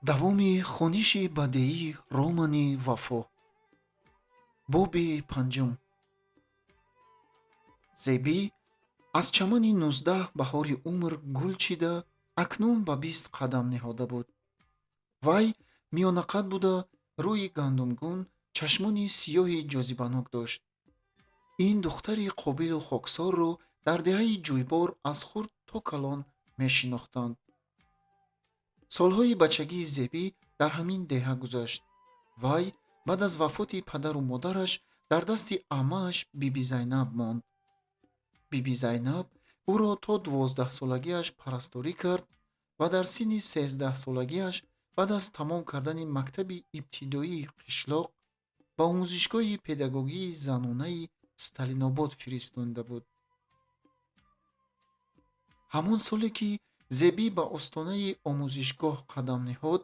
Давоми хониши бадеии романи «Вафо», боби панҷум. Зебӣ аз чамани 19 баҳори умр гул чида, акнун ба 20 қадам ниҳода буд. Вай миёнақад буда, рӯи гандумгун, чашмони сиёҳи ҷозибанок дошт. Ин духтари қобилу хоксорро дар деҳаи Ҷӯйбор аз хурд то калон мешинохтанд. Солҳои бачагии Зебӣ дар ҳамин деҳа гузашт. Вай баъд аз вафоти падару модараш дар дасти аммааш Биби Зайнаб монд. Биби Зайнаб ӯро то 12-солагиаш парасторӣ кард ва дар синни 13-солагиаш, баъд аз тамом кардани мактаби ибтидоии қишлоқ, ба омӯзишгоҳи педагогии занонаи Сталинобод фиристонида буд. Ҳамон соле, ки Зебӣ ба остонаи омӯзишгоҳ қадам ниҳод,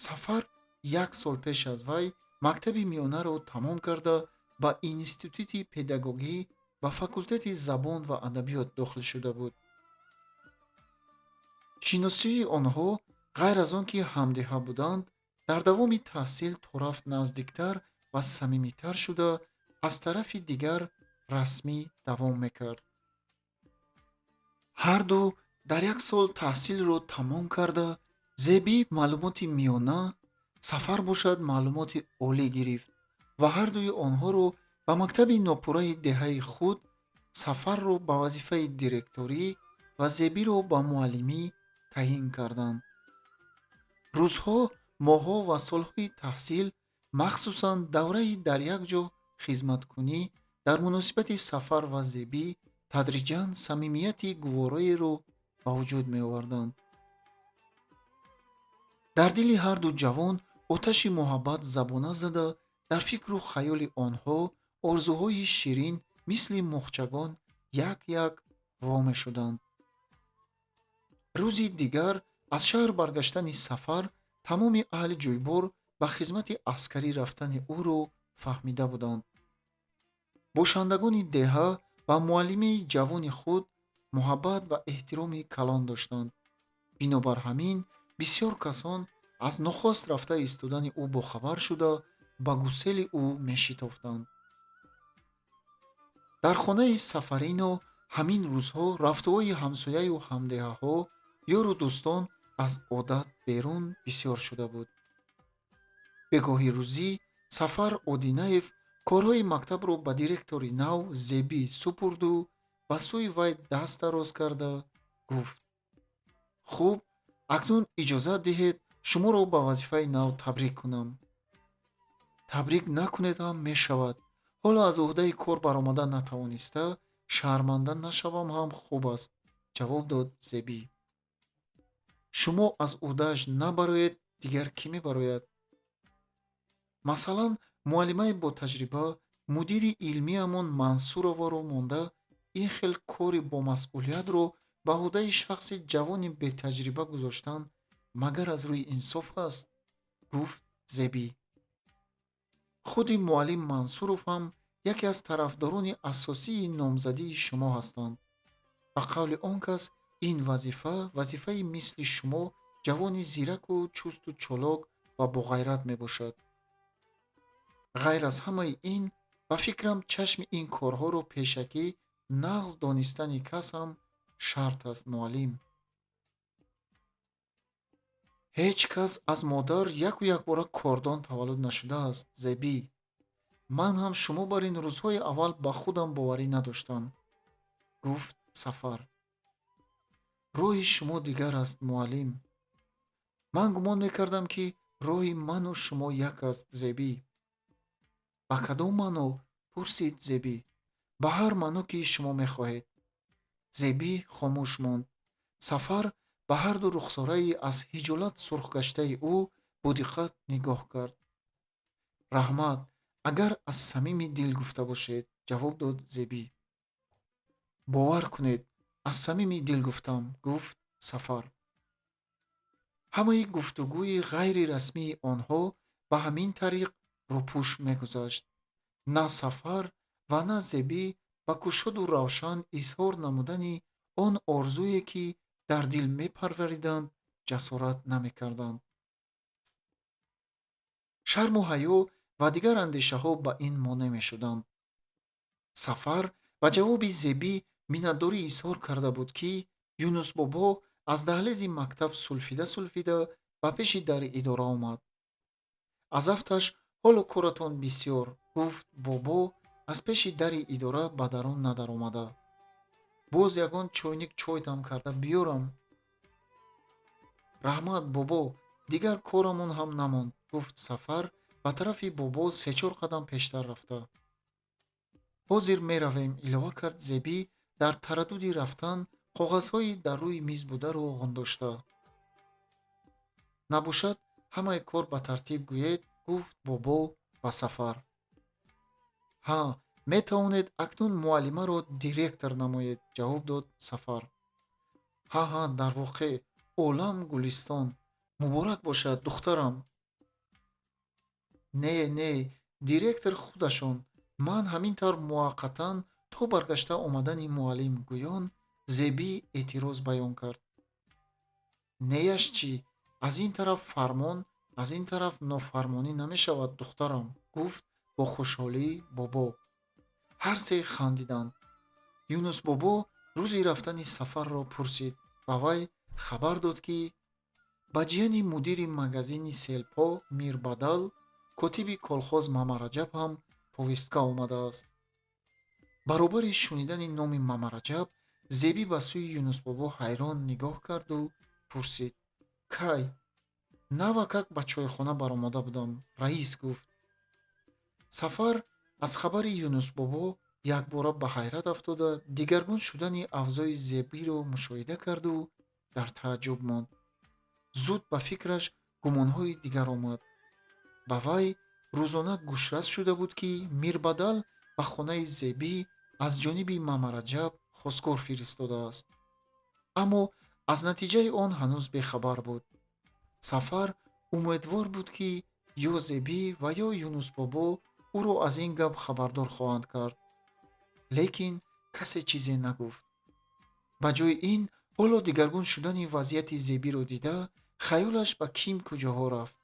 Сафар як сол пеш аз вай мактаби миёнаро тамом карда, ба институти педагогӣ, ба факултети забон ва адабиёт дохил шуда буд. Шиносии онҳо, ғайр аз он ки ҳамдеҳа буданд, дар давоми таҳсил торафт наздиктар ва самимитар шуда, аз тарафи дигар расмӣ давом мекард. Ҳарду дар як сол таҳсилро тамом карда, Зебӣ маълумоти миёна, Сафар бошад, маълумоти олӣ гирифт ва ҳардуи онҳоро ба мактаби нопурраи деҳаи худ, Сафарро ба вазифаи директорӣ ва Зебиро ба муаллимӣ таъин карданд. Рӯзҳо, моҳҳо ва солҳои таҳсил, махсусан давраи дар як ҷо хизматкунӣ, дар муносибати Сафар ва Зебӣ тадриҷан самимияти гувороеро ба вуҷуд меоварданд. Дар дили ҳарду ҷавон оташи муҳаббат забона зада, дар фикру хаёли онҳо орзуҳои ширин мисли мухчагон як як во мешуданд. Рӯзи дигар аз шаҳр баргаштани Сафар тамоми аҳли Ҷӯйбор ба хизмати аскарӣ рафтани ӯро фаҳмида буданд. Бошандагони деҳа ба муаллими ҷавони худ муҳаббат ва эҳтироми калон доштанд. Бинобар ҳамин бисёр касон аз нохост рафта истодани ӯ бохабар шуда, ба гусели ӯ мешитофтанд. Дар хонаи Сафарино ҳамин рӯзҳо рафтуои ҳамсояю ҳамдеҳаҳо, ёру дӯстон аз одат берун бисёр шуда буд. Бегоҳи рӯзӣ Сафар Одинаев корҳои мактабро ба директори нав Зебӣ супурду ба сӯи вай даст дароз карда гуфт: «Хуб, акнун иҷозат диҳед, шуморо ба вазифаи нав табрик кунам». «Табрик накунед ҳам мешавад. Ҳоло аз уҳдаи кор баромада натавониста, шарманда нашавам ҳам хуб аст», ҷавоб дод Зебӣ. «Шумо аз уҳдааш набароед, дигар кӣ мебарояд? Масалан, муаллимаи ботаҷриба, мудири илмиамон Мансуроваро монда, ин хел кори бомасъулиятро ба уҳдаи шахси ҷавони бетаҷриба гузоштан магар аз рӯи инсоф аст?» гуфт Зебӣ. «Худи муаллим Мансуров ҳам яке аз тарафдорони асосии номзадии шумо ҳастанд. Ба қавли он кас, ин вазифа вазифаи мисли шумо ҷавони зираку чусту чолок ва боғайрат мебошад. Ғайр аз ҳамаи ин, ба фикрам, чашми ин корҳоро пешакӣ нағз донистани кас ҳам шарт аст, муаллим. Ҳеҷ кас аз модар яку якбора кордон таваллуд нашудааст, Зебӣ. Ман ҳам шумо бар ин рӯзҳои аввал ба худам боварӣ надоштам», гуфт Сафар. «Роҳи шумо дигар аст, муаллим». «Ман гумон мекардам, ки роҳи ману шумо як аст, Зебӣ». «Ба кадом маъно?» пурсид Зебӣ. «Ба ҳар маъно, ки шумо мехоҳед». Зебӣ хомӯш монд. Сафар ба ҳарду рухсораи аз ҳиҷолат сурхгаштаи ӯ бодиққат нигоҳ кард. «Раҳмат, агар аз самими дил гуфта бошед», ҷавоб дод Зебӣ. «Бовар кунед, аз самими дил гуфтам», гуфт Сафар. Ҳамаи гуфтугӯи ғайрирасмии онҳо ба ҳамин тариқ рӯпӯш мегузашт. На Сафар ва на Зебӣ ба кушоду равшан изҳор намудани он орзуе, ки дар дил мепарвариданд, ҷасорат намекарданд. Шарму ҳаё ва дигар андешаҳо ба ин монеъ мешуданд. Сафар ба ҷавоби Зебӣ миннатдорӣ изҳор карда буд, ки Юнусбобо аз даҳлези мактаб сулфида сулфида ба пеши дари идора омад. Аз афташ ҳоло коратон бисёр, гуфт бобо аз пеши дари идора ба дарун надаромада. Боз ягон чойник чой дам карда биёрам. Раҳмат, бобо, дигар корамон ҳам намонд, гуфт Сафар ба тарафи бобо се-чор қадам пештар рафта. Ҳозир меравем, илова кард Зебӣ дар тараддуди рафтан коғазҳои дар рӯи миз бударо ғундошта. Набошад, ҳамаи кор ба тартиб гӯед, гуфт бобо ба Сафар. Ҳа, метавонед акнун муаллимаро директор намоед, ҷавоб дод Сафар. Ҳа, ҳа, дар воқеъ, олам гулистон. Муборак бошад, духтарам. Не, не, директор худашон. Ман ҳамин тавр муваққатан то баргашта омадани муаллим, гӯён Зебӣ эътироз баён кард. Неяш чӣ? Аз ин тараф фармон, аз ин тараф нофармонӣ намешавад, духтарам, гуфт бо хушҳолӣ бобо. Ҳар се хандиданд. Юнусбобо рӯзи рафтани Сафарро пурсид. Ба вай хабар дод, ки ба ҷияни мудири магазини селпо Мирбадал, котиби колхоз Мамараҷаб ҳам повестка омадааст. Баробари шунидани номи Мамараҷаб Зебӣ ба сӯи Юнусбобо ҳайрон нигоҳ карду пурсид: кай? Навакак ба чойхона баромада будам, раис гуфт. Сафар аз хабари Юнусбобо якбора ба ҳайрат афтода, дигаргун шудани авзои Зебиро мушоҳида карду дар тааҷҷуб монд. Зуд ба фикраш гумонҳои дигар омад. Ба вай рӯзона гӯшрас шуда буд, ки Мирбадал ба хонаи Зебӣ аз ҷониби Мамараҷаб хостгор фиристодааст. Аммо аз натиҷаи он ҳанӯз бехабар буд. Сафар умедвор буд, ки ё Зебӣ ва ё Юнусбобо ӯро аз ин гап хабардор хоҳанд кард. Лекин касе чизе нагуфт. Ба ҷои ин ҳоло дигаргун шудани вазъияти Зебиро дида, хаёлаш ба ким куҷоҳо рафт.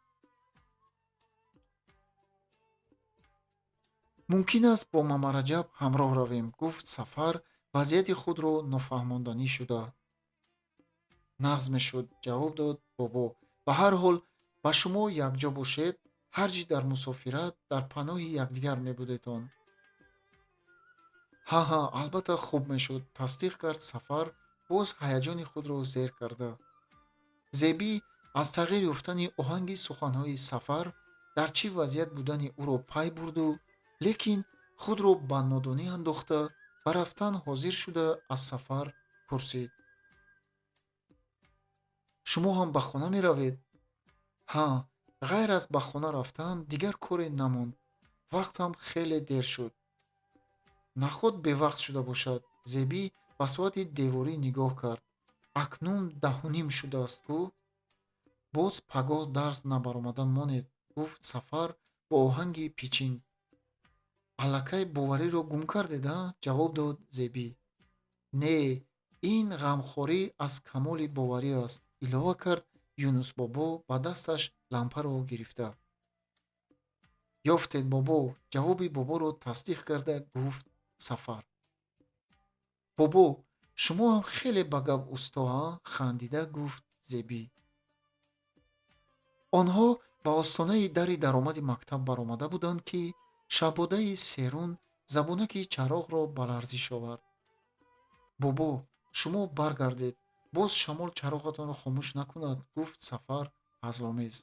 Мумкин аст бо Мамараҷаб ҳамроҳ равем, гуфт Сафар вазъияти худро нофаҳмонданӣ шуда. Нағз мешуд, ҷавоб дод бобо. Ба ҳар ҳол ба шумо якҷо бошед, ҳарчи дар мусофират дар паноҳи якдигар мебудетон. Ҳа, ҳа, албатта хуб мешуд, тасдиқ кард Сафар боз ҳаяҷони худро зер карда. Зебӣ аз тағйир ёфтани оҳанги суханҳои Сафар дар чӣ вазъият будани ӯро пай бурду, лекин худро ба нодонӣ андохта, ба рафтан ҳозир шуда аз Сафар пурсид: шумо ҳам ба хона меравед? Ҳа, ғайр аз ба хона рафтан дигар коре намонд. Вақт ҳам хеле дер шуд. Наход бевақт шуда бошад. Зебӣ ба соати деворӣ нигоҳ кард. Акнун 10:30 шудааст ку? Боз пагоҳ дарс набаромада монед, гуфт Сафар бо оҳанги пичинг. Аллакай бовариро гум кардед, а? Ҷавоб дод Зебӣ. Не, ин ғамхорӣ аз камоли боварӣ аст, илова кард Юнусбобо ба дасташ лампаро гирифта. Ёфтед, бобо, ҷавоби боборо тасдиқ карда гуфт Сафар. Бобо, шумо ҳам хеле ба гап усто, а? Хандида гуфт Зебӣ. Онҳо ба остонаи дари даромади мактаб баромада буданд, ки шабодаи серун забонаки чароғро ба ларзиш овард. Бобо, шумо баргардед, боз шамол чароғатонро хомӯш накунад, гуфт Сафар ҳазломез.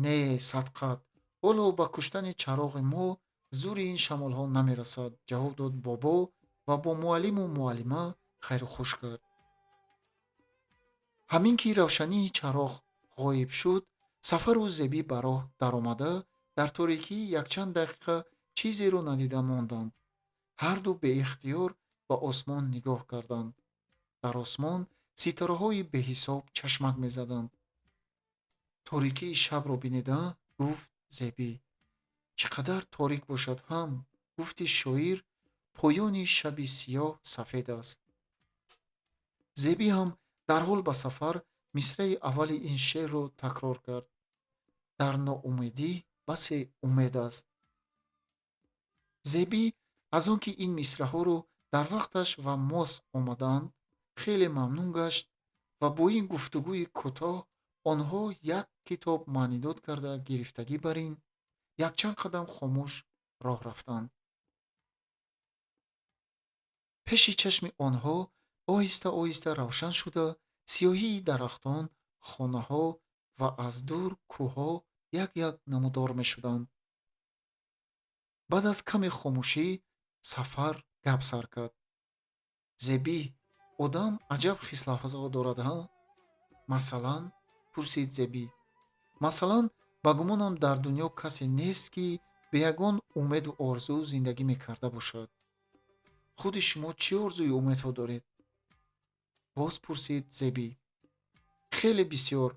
Не, садқат, ҳоло ба куштани чароғи мо зури ин шамолҳо намерасад, ҷавоб дод бобо ва бо муаллиму муаллима хайру хуш кард. Ҳамин ки равшании чароғ ғоиб шуд, Сафару Зебӣ ба роҳ даромада дар торикӣ якчанд дақиқа чизеро надида монданд. Ҳарду беихтиёр ба осмон нигоҳ карданд. Дар осмон ситораҳои беҳисоб чашмак мезаданд. Торикии шабро бинед, а? Гуфт Зебӣ. Чӣ қадар торик бошад ҳам, гуфти шоир, поёни шаби сиёҳ сафед аст. Зебӣ ҳам дарҳол ба Сафар мисраи аввали ин шеърро такрор кард. Дар ноумедӣ басе умед аст. Зебӣ аз он ки ин мисраъҳоро дар вақташ ва мос омадаанд, хеле мамнун гашт ва бо ин гуфтугӯи кӯтоҳ онҳо як китоб маънидод карда гирифтагӣ бар ин якчанд қадам хомӯш роҳ рафтанд. Пеши чашми онҳо оҳиста оҳиста равшан шуда, сиёҳии дарахтон, хонаҳо ва аз дур кӯҳҳо як як намудор мешуданд. Баъд аз каме хомӯшӣ Сафар гап сар кард. Зебӣ, одам аҷаб хислатҳо дорад, ҳа? Масалан? Пурсид Зебӣ. Масалан, ба гумонам, дар дунё касе нест, ки бе ягон умеду орзу зиндагӣ мекарда бошад. Худи шумо чӣ орзую умедҳо доред? Боз пурсид Зебӣ. Хеле бисёр.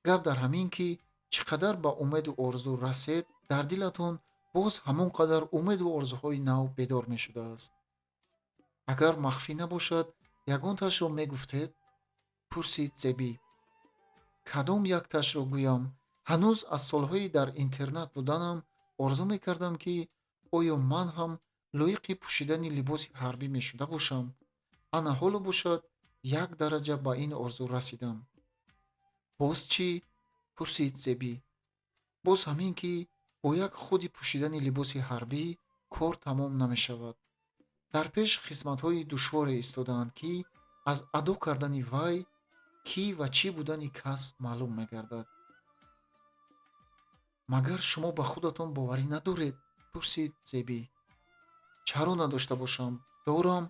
Гап дар ҳамин, ки чӣ қадар ба умеду орзу расед, дар дилатон боз ҳамон қадар умеду орзуҳои нав бедор мешудааст. Агар махфӣ набошад, ягонташро мегуфтед? Пурсид Зебӣ. Кадом якташро гӯям? Ҳанӯз аз солҳои дар интернат буданам орзу мекардам, ки оё ман ҳам лоиқи пӯшидани либоси ҳарбӣ мешуда бошам. Ана ҳоло бошад, як дараҷа ба ин орзу расидам. Боз чӣ? Пурсид Зебӣ. Боз ҳамин, ки бо як худи пӯшидани либоси ҳарбӣ кор тамом намешавад. Дар пеш хизматҳои душворе истодаанд, ки аз адо кардани вай кӣ ва чӣ будани кас маълум мегардад. Магар шумо ба худатон боварӣ надоред? Пурсид Зебӣ. Чаро надошта бошам? Дорам,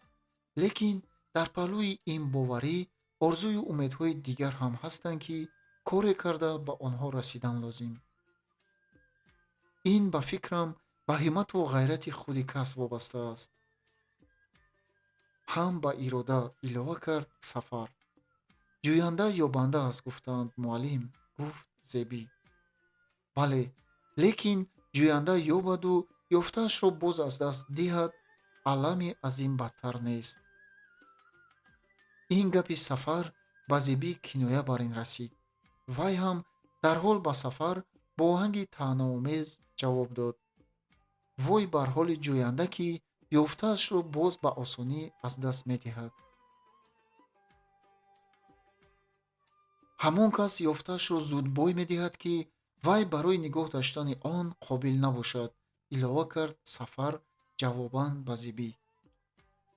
лекин дар паҳлӯи ин боварӣ орзую умедҳои дигар ҳам ҳастанд, ки коре карда ба онҳо расидан лозим. Ин, ба фикрам, ба ҳиммату ғайрати худи кас вобаста аст. Ҳам ба ирода, илова кард Сафар. Ҷӯянда ёбанда аст, гуфтаанд, муаллим, гуфт Зебӣ. Бале, лекин ҷӯянда ёбаду ёфтаашро боз аз даст диҳад, алами аз ин бадтар нест. Ин гапи Сафар ба Зебӣ киноя бар ин расид. Вай ҳам дарҳол ба Сафар бо оҳанги таънаомез ҷавоб дод: вой бар ҳоли ҷӯянда, ки ёфтаашро боз ба осонӣ аз даст медиҳад. Ҳамон кас ёфтаашро зуд бой медиҳад, ки вай барои нигоҳ доштани он қобил набошад, илова кард Сафар ҷавобан ба Зебӣ.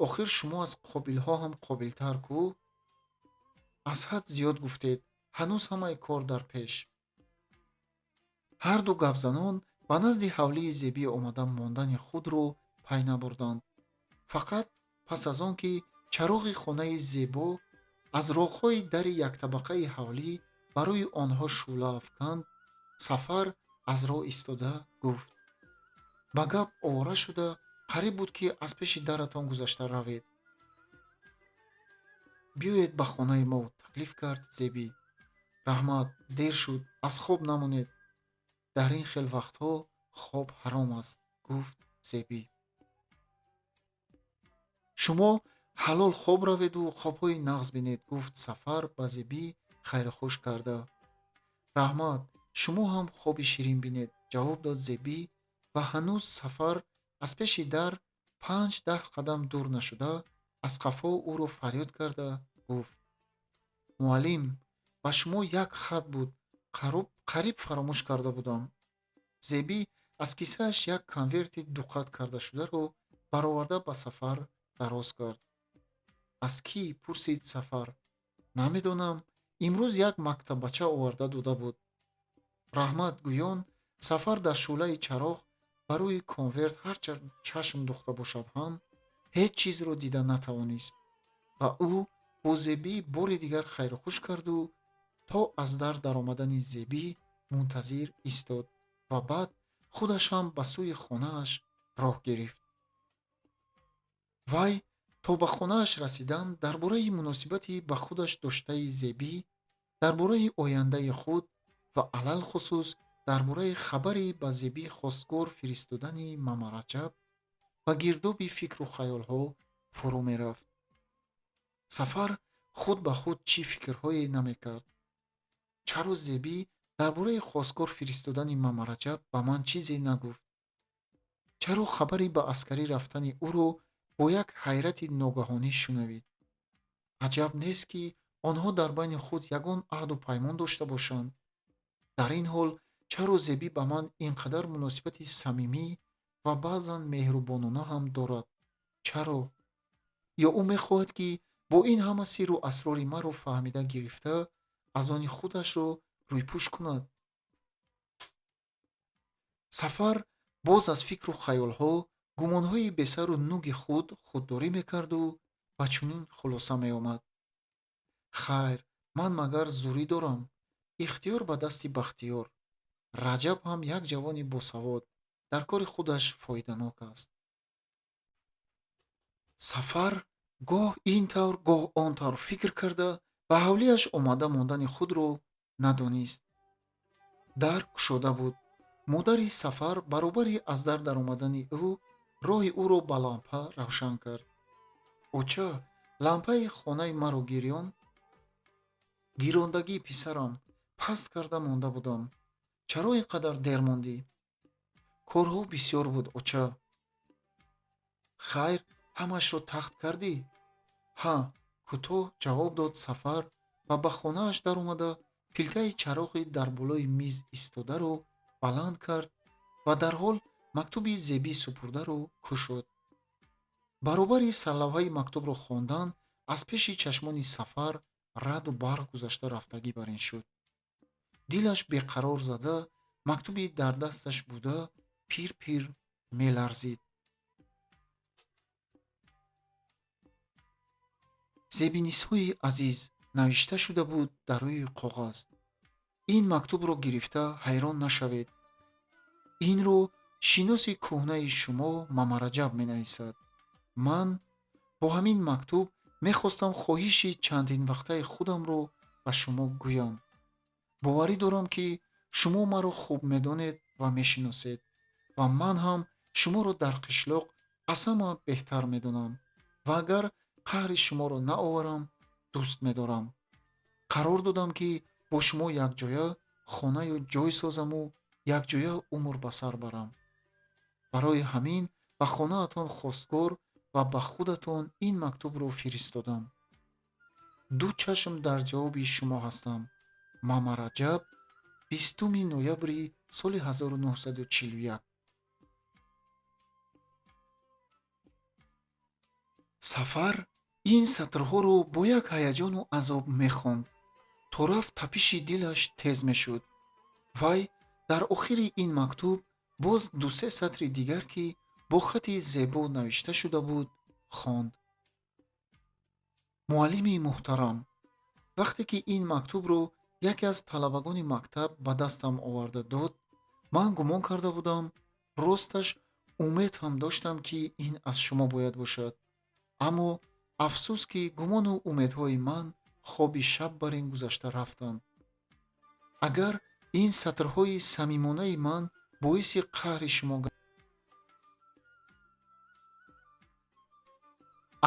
Охир шумо аз қобилҳо ҳам қобилтар кӯ? Аз ҳад зиёд гуфтед, ҳанӯз ҳамаи кор дар пеш. Ҳарду гапзанон ба назди ҳавлии Зебӣ омада мондани худро пай набурданд. Фақат пас аз он ки чароғи хонаи зебо аз роғҳои дари яктабақаи ҳавлӣ барои онҳо шӯъла афканд, Сафар аз роҳ истода гуфт: ба гап овора шуда, қариб буд, ки аз пеши даратон гузашта равед. Биёед ба хонаи мо, таклиф кард Зебӣ. Раҳмат, дер шуд, аз хоб намонед. Дар ин хел вақтҳо хоб ҳаром аст, гуфт Зебӣ. Шумо ҳалол хоб раведу хобҳои нағз бинед, гуфт Сафар ба Зебӣ хайрухуш карда. Раҳмат, шумо ҳам хоби ширин бинед, ҷавоб дод Зебӣ ва ҳанӯз Сафар аз пеши дар 5-10 қадам дур нашуда, аз қафо ӯро фарёд карда гуфт: муаллим, ба шумо як хат буд, қариб фаромӯш карда будам. Зебӣ аз кисааш як конверти дуқат кардашударо бароварда ба Сафар дароз кард. Аз кӣ? Пурсид Сафар. Намедонам, имрӯз як мактаббача оварда дода буд. Раҳмат гӯён Сафар дар шӯълаи чароғ ба рӯи конверт ҳарчанд чашм духта бошад ҳам, ҳеҷ чизро дида натавонист ва ӯ бо Зебӣ бори дигар хайрухуш карду то аз дар даромадани Зебӣ мунтазир истод ва баъд худаш ҳам ба сӯи хонааш роҳ гирифт. Вай то ба хонааш расидан дар бораи муносибати ба худаш доштаи Зебӣ, дар бораи ояндаи худ ва алалхусус дар бораи хабари ба Зебӣ хостгор фиристодани Мамараҷаб ба гирдоби фикру хаёлҳо фурӯ мерафт. Сафар худ ба худ чӣ фикрҳое намекард. Чаро Зебӣ Дар бораи хостгор фиристодани Мамараҷаб ба ман чизе нагуфт? Чаро хабари ба аскарӣ рафтани ӯро бо як ҳайрати ногаҳонӣ шунавид? Аҷаб нест, ки онҳо дар байни худ ягон аҳду паймон дошта бошанд. Дар ин ҳол чаро Зебӣ ба ман ин қадар муносибати самимӣ ва баъзан меҳрубонона ҳам дорад? Чаро? Ё ӯ мехоҳад, ки бо ин ҳама сирру асрори маро фаҳмида гирифта, аз они худашро рӯйпӯш кунад? Сафар боз аз фикру хаёлҳо, гумонҳои бесару нуги худ худдорӣ мекарду ба чунин хулоса меомад: хайр, ман магар зурӣ дорам? Ихтиёр ба дасти Бахтиёр. Раҷаб ҳам як ҷавони босавод, дар кори худаш фоиданок аст. Сафар гоҳ ин тавр, гоҳ он тавр фикр карда, ба ҳавлиаш омада мондани худро надонист. Дар кушода буд. Модари Сафар баробари аз дар даромадани ӯ роҳи ӯро ба лампа равшан кард. Оча, лампаи хонаи маро гирён? Гирондагӣ, писарам, паст карда монда будам. Чаро ин қадар дер мондӣ? Корҳо бисёр буд, оча. Хайр, ҳамашро тахт кардӣ? Ҳа, кӯтоҳ ҷавоб дод Сафар ва ба хонааш даромада пилтаи чароғи дар болои миз истодаро баланд кард ва дарҳол мактуби Зебӣ супурдаро кушод. Баробари сарлавҳаи мактубро хондан аз пеши чашмони Сафар раъду барқ гузашта рафтагӣ бар ин шуд. Дилаш беқарор зада, мактуби дар дасташ буда пир-пир меларзид. Зебинисои азиз навишта шуда буд дар рӯи коғаз. Ин мактубро гирифта ҳайрон нашавед. Инро шиноси кӯҳнаи шумо Мамараҷаб менависад. Ман бо ҳамин мактуб мехостам хоҳиши чандинвақтаи худамро ба шумо гӯям. Боварӣ дорам, ки шумо маро хуб медонед ва мешиносед ва ман ҳам шуморо дар қишлоқ аз ҳама беҳтар медонам ва агар қаҳри шуморо наоварам, дӯст медорам. Қарор додам, ки бо шумо якҷоя хонаю ҷой созаму якҷоя умр ба сар барам. Барои ҳамин ба хонаатон хостгор ва ба худатон ин мактубро фиристодам. Ду чашм дар ҷавоби шумо ҳастам. Мамараҷаб, 20 ноябри соли 1941. Сафар ин сатрҳоро бо як ҳаяҷону азоб мехонд. То рафт тапиши дилаш тез мешуд. Вай дар охири ин мактуб боз ду-се сатри дигар, ки бо хати зебо навишта шуда буд, хонд. Муаллими муҳтарам, вақте ки ин мактубро яке аз талабагони мактаб ба дастам оварда дод, ман гумон карда будам, росташ умед ҳам доштам, ки ин аз шумо бояд бошад. Аммо афсӯс, ки гумону умедҳои ман хоби шаб бар ин гузашта рафтанд. Агар ин сатрҳои самимонаи ман боиси қаҳри шумо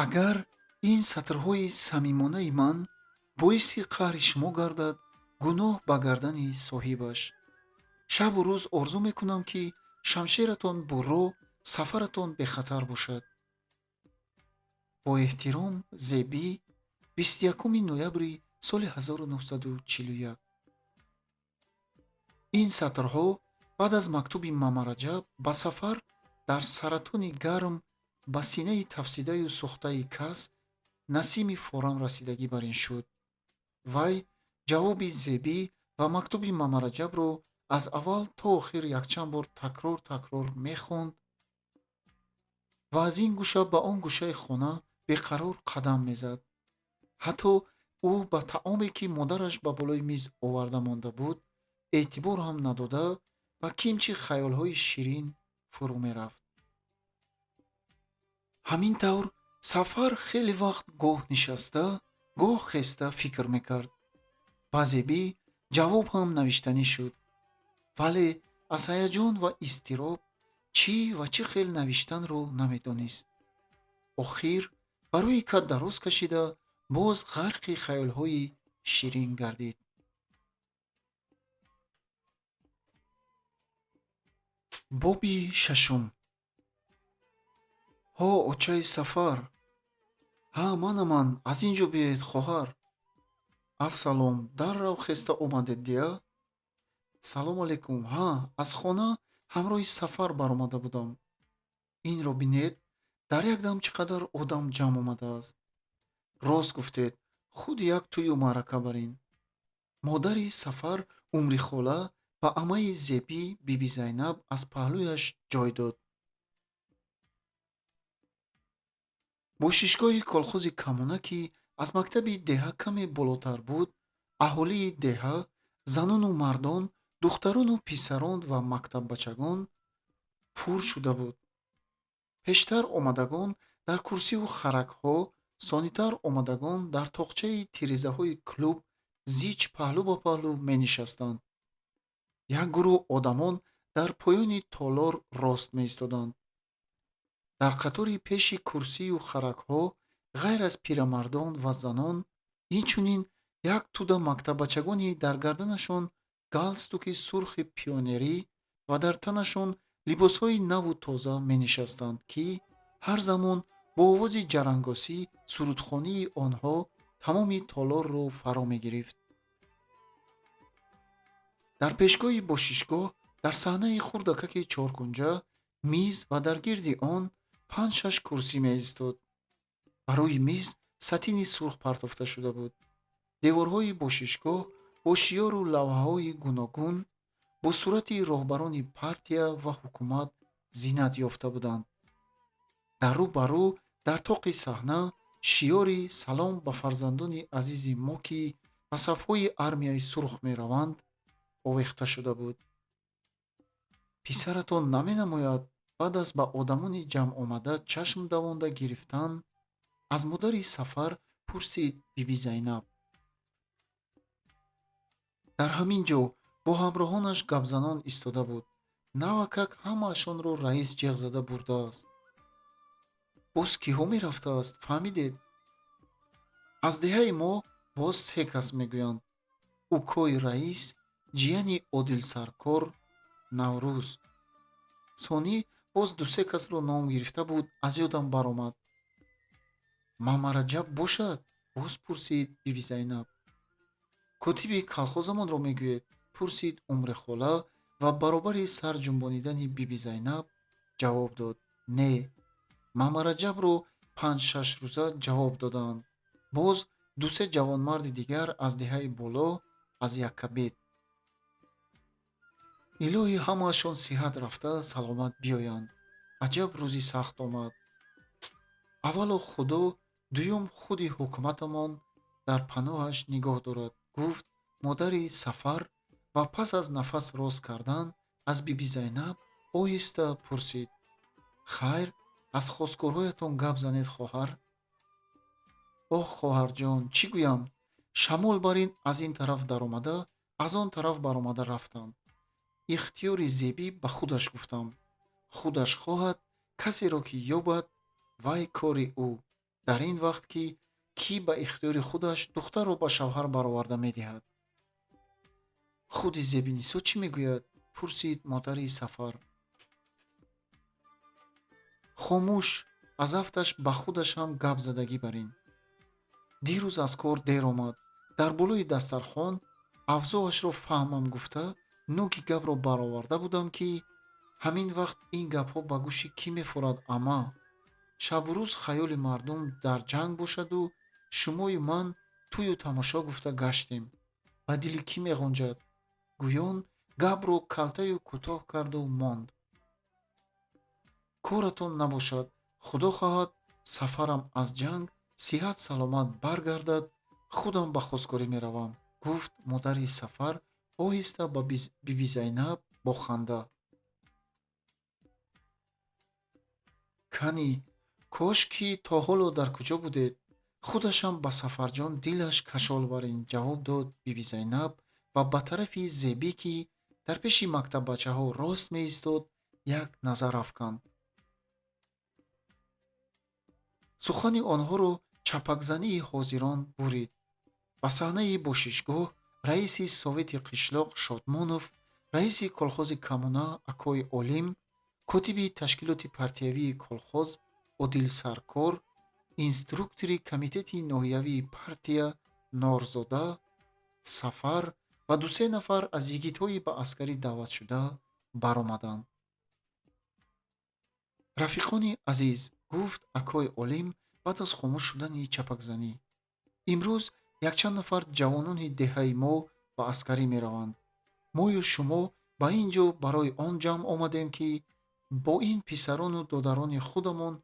Агар ин сатрҳои самимонаи ман боиси қаҳри шумо гардад, гуноҳ ба гардани соҳибаш. Шабу рӯз орзу мекунам, ки шамшератон бурро, сафаратон бехатар бошад. Бо эҳтиром, Зебӣ, 21 ноябри соли 1941. Ин сатрҳо баъд аз мактуби Мамараҷаб ба Сафар дар саратони гарм ба синаи тафсидаю сӯхтаи кас насими форам расидагӣ бар ин шуд. Вай ҷавоби Зебӣ ва мактуби Мамараҷабро аз аввал то охир якчанд бор такрор такрор мехонд ва аз ин гӯша ба он гӯшаи хона беқарор қадам мезад. Ҳатто ӯ ба таоме, ки модараш ба болои миз оварда монда буд, эътибор ҳам надода ба кимчи хаёлҳои ширин фурӯ мерафт. Ҳамин тавр Сафар хеле вақт гоҳ нишаста, гоҳ хеста фикр мекард. Ба Зебӣ ҷавоб ҳам навиштанӣ шуд, вале аз ҳаяҷон ва изтироб чӣ ва чӣ хел навиштанро намедонист. Охир ба рӯи кат дароз кашида боз ғарқи хаёлҳои ширин гардид. Боби шашум. Ҳо, очаи Сафар! Ҳа, манаман, аз ин ҷо биёед, хоҳар. Ассалом, даррав хеста омадед, дия? Салом алейкум. Ҳа, аз хона ҳамроҳи Сафар баромада будам. Инро бинед, дар як дам чӣ қадар одам ҷамъ омадааст. Рост гуфтед, худ як тӯю маърака бар ин. Модари Сафар, Умрихола, ба амаи Зебӣ, Биби Зайнаб, аз паҳлӯяш ҷой дод. Бошишгоҳи колхози Камона, ки аз мактаби деҳа каме болотар буд, аҳолии деҳа, занону мардон, духтарону писарон ва мактаббачагон пур шуда буд. Пештар омадагон дар курсиву харакҳо, сонитар омадагон дар тоқчаи тирезаҳои клуб зич паҳлӯ ба паҳлӯ менишастанд. Як гурӯҳ одамон дар поёни толор рост меистоданд. Дар қатори пеши курсию харакҳо, ғайр аз пирамардон ва занон, инчунин як тӯда мактаббачагони дар гарданашон галстуки сурхи пионерӣ ва дар танашон либосҳои наву тоза менишастанд, ки ҳар замон бо овози ҷарангосӣ сурудхонии онҳо тамоми толорро фаро мегирифт. Дар пешгоҳи бошишгоҳ, дар саҳнаи хурдакаки чоркунҷа, миз ва дар гирди он панҷ-шаш курсӣ меистод. Ба рӯи миз сатини сурх партофта шуда буд. Деворҳои бошишгоҳ бо шиёру лавҳаҳои гуногун бо сурати роҳбарони партия ва ҳукумат зинат ёфта буданд. Дар рӯ ба рӯ, дар тоқи саҳна, шиёри «Салом ба фарзандони азизи мо, ки ба сафҳои армияи сурх мераванд» овехта шуда буд. Писаратон наменамояд? Баъд аз ба одамони ҷамъомада чашм давонда гирифтан, аз модари Сафар пурсид Биби Зайнаб. Дар ҳамин ҷо бо ҳамроҳонаш гапзанон истода буд. Навакак ҳамаашонро раис ҷеғ зада бурдааст. Боз киҳо мерафтааст, фаҳмидед? Аз деҳаи мо боз се кас мегӯянд: укои раис, ҷияни Одилсаркор, Наврӯз. Сонӣ боз дусе касро ном гирифта буд, аз ёдам баромад. Мамараҷаб бошад? Боз пурсид Биби Зайнаб. Котиби калхозамонро мегӯед? Пурсид Умрихола ва баробари сар ҷунбонидани Биби Зайнаб ҷавоб дод: не, Мамараҷабро 5-6 рӯза ҷавоб додаанд. Боз дусе ҷавонмарди дигар аз деҳаи боло, аз Яккабед. Илоҳӣ, ҳамаашон сиҳат рафта, саломат биёянд. Аҷаб рӯзи сахт омад. Аввало Худо, дуюм худи ҳукуматамон дар паноҳаш нигоҳ дорад, гуфт модари Сафар ва пас аз нафас рост кардан аз Биби Зайнаб оҳиста пурсид: хайр, аз хосгорҳоятон гап занед, хоҳар? Оҳ, хоҳарҷон, чӣ гӯям? Шамол бар ин аз ин тараф даромада, аз он тараф баромада рафтанд. Ихтиёри Зебӣ ба худаш гуфтам. Худаш хоҳад, касеро ки ёбад, вай кори ӯ. Дар ин вақт ки кӣ ба ихтиёри худаш духтарро ба шавҳар бароварда медиҳад? Худи Зебинисо чӣ мегӯяд? Пурсид модари Сафар. Хомӯш, аз афташ ба худаш ҳам гап задагӣ бар ин. Дирӯз аз кор дер омад. Дар болои дастархон авзоашро фаҳмам гуфта, нӯки гапро бароварда будам, ки ҳамин вақт ин гапҳо ба гӯши кӣ мефорад, ама? Шабу рӯз хаёли мардум дар ҷанг бошаду шумою ман тӯю тамошо гуфта гаштем. Ба дили кӣ меғунҷад? Гӯён гапро калтаю кӯтоҳ карду монд. Коратон набошад, Худо хоҳад, Сафарам аз ҷанг сиҳат саломат баргардад, худам ба хосгорӣ меравам, гуфт модари Сафар оҳиста ба Биби Зайнаб бо ханда. Кани, кош ки то ҳоло дар куҷо будед? Худашам ба Сафарҷон дилаш кашол бар ин, ҷавоб дод Биби Зайнаб ва ба тарафи Зебӣ, ки дар пеши мактаббачаҳо рост меистод, як назар афканд. Сухани онҳоро чапакзании ҳозирон бурид. Ба саҳнаи бошишгоҳ раиси совети қишлоқ Шодмонов Раиси колхози Коммуна акои Олим, котиби ташкилоти партиявии колхоз Одил Саркор, инструктори комитети ноҳиявии партия Норзода, Сафар ва ду-се нафар аз йигитҳои ба аскарӣ даъватшуда баромаданд. Рафиқони азиз, гуфт акои Олим баъд аз хомӯш шудани чапакзанӣ, имрӯз якчанд нафар ҷавонони деҳаи мо ба аскарӣ мераванд. Мою шумо ба ин ҷо барои он ҷамъ омадем, ки бо ин писарону додарони худамон